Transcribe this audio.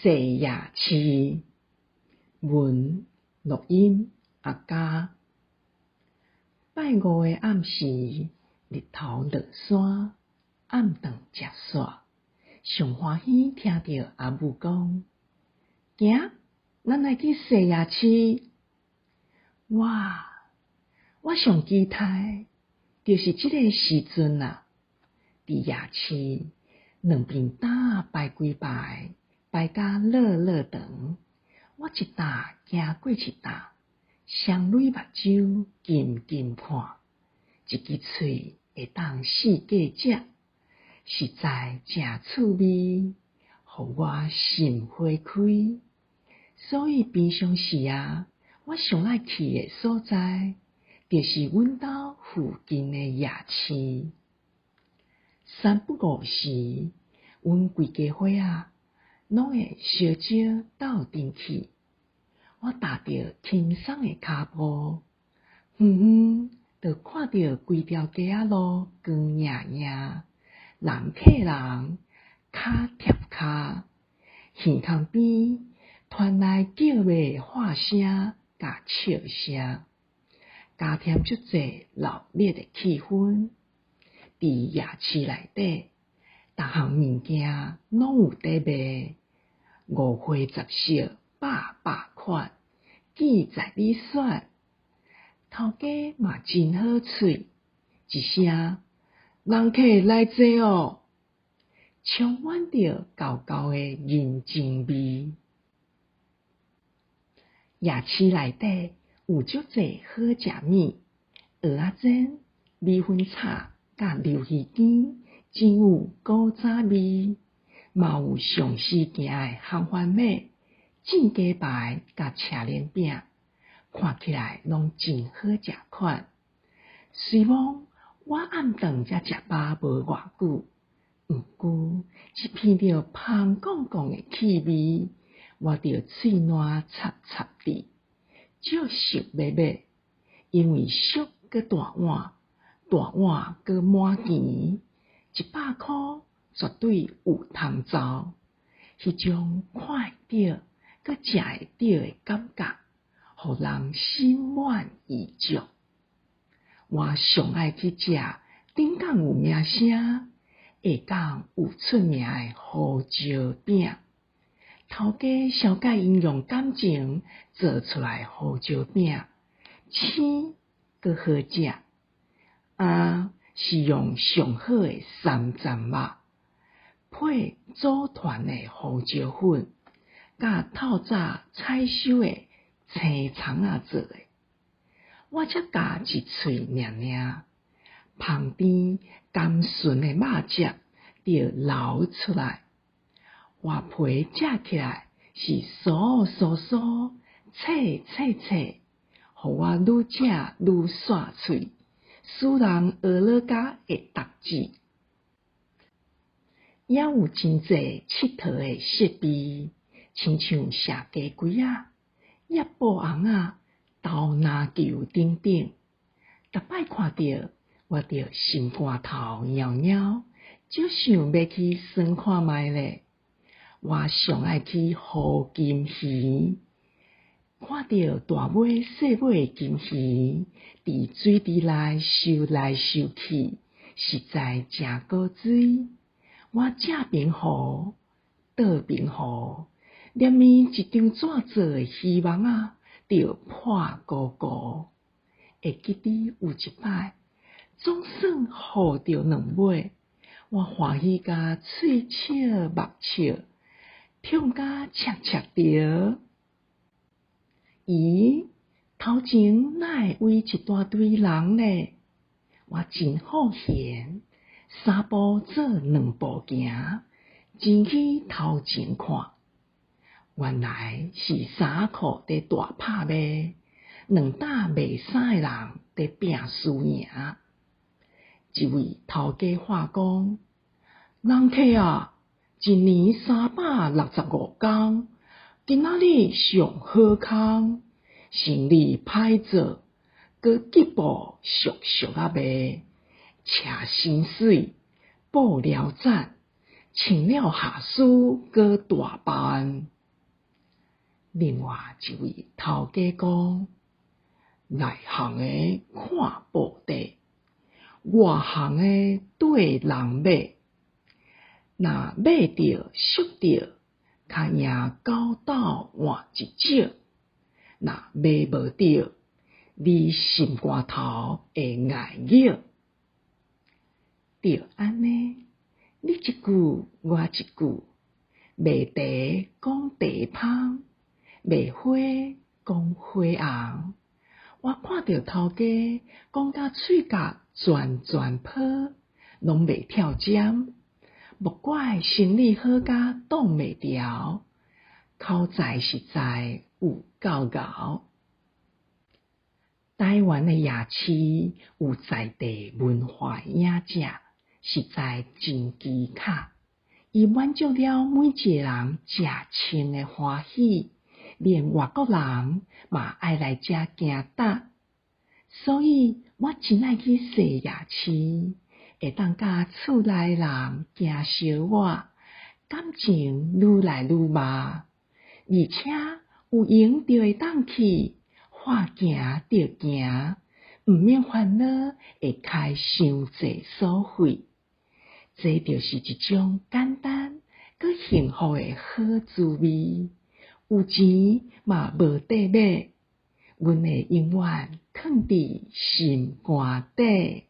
踅夜市，文录音阿嘉。拜五的暗時，日頭落山，暗頓食煞，上歡喜聽著阿母講：行，咱來去踅夜市。哇！我上期待就是這个時陣啊！佇夜市兩邊擔仔排幾排，排甲落落長，我一搭行過一搭，雙蕊目睭緊緊看，一支喙會當四界食，實在誠趣味，予我心花開。所以平常時啊，我上愛去的所在，就是阮兜附近的夜市。三不五時，阮規家伙仔攏會相招鬥陣去。我踏著輕鬆的跤步，遠遠就看著規條街仔路光焱焱，人客人，跤貼跤，耳空邊傳來叫賣的喊聲佮笑聲，加添足濟熱鬧的氣氛。佇夜市內底，逐項物件攏有佇賣，五花十色，百百款，見在你選。頭家嘛真好喙，一聲人客來坐哦，充滿著厚厚的人情味。夜市內底有足濟好食物，蚵仔煎、米粉炒佮鰻魚羹，真有古早味。嘛有上時行的烘番麥、煎雞排佮車輪餅，看起來攏真好食款。雖罔我暗頓才食飽無偌久，毋過一鼻著芳絳絳的氣味，我就喙瀾插插佇，足想欲買，因為俗閣大碗，大碗閣滿錢，100箍絕對有通走。彼種看會著閣食會著的感覺，予人心滿意足。我上愛去食頂港有名聲、下港有出名的胡椒餅。頭家小解𪜶用感情做出來的胡椒餅，鮮閣好食。啊，是用上好的三層肉，配組團的胡椒粉，佮透早採收的青蔥仔做的。我才咬一喙爾爾，芳甜甘醇的肉汁就流出來，外皮食起來是酥酥酥、脆脆脆，予我愈食愈煞喙，使人呵咾甲會觸舌。也有真濟𨑨迌的設備，親像射雞胿仔、掖布尪仔、投籃球等等。逐擺看著，我就心肝頭搖搖，足想欲去耍看覓咧。我上愛去捕金魚，看著大尾細尾的金魚佇水池內泅來泅去，實在誠古錐。我正爿魚、倒爿魚，連物一張紙做的漁網仔就破糊糊。會記得有一擺，總算捕著兩尾，我歡喜甲喙笑目笑，痛甲赤赤著。咦，頭前哪會圍一大堆人咧？我真好閒，三步做兩步行，前去頭前看，原來是衫仔褲佇大拍賣，兩擔賣衫的人佇拚輸贏。一位頭家喊講：人客啊，一年365工，今仔日上好康，生理歹做，閣吉布俗俗仔賣，車薪水，布料棧，穿了下書閣大辦。另外一位頭家講：內行的看布袋，外行的綴人馬。若買著俗著，較贏九鬥換一石；若買無著，你心肝頭會礙熱。就按呢，你一句我一句，賣茶講茶芳，賣花講花紅。我看著頭家講甲喙角全全泡，攏袂跳針，莫怪生理好甲擋袂牢，口才實在有夠𠢕。台灣的夜市有在地文化的影子，實在真奇巧。伊滿足了每一个人食穿的歡喜，連外國人嘛愛來遮行搭。所以我真愛去踅夜市，會當佮厝內人行相活，感情愈來愈密，而且有閒就會當去，話行就行，毋免煩惱會開傷濟所費。這就是一種簡單閣幸福的好滋味。有錢嘛無得買，阮會永遠囥佇心肝底。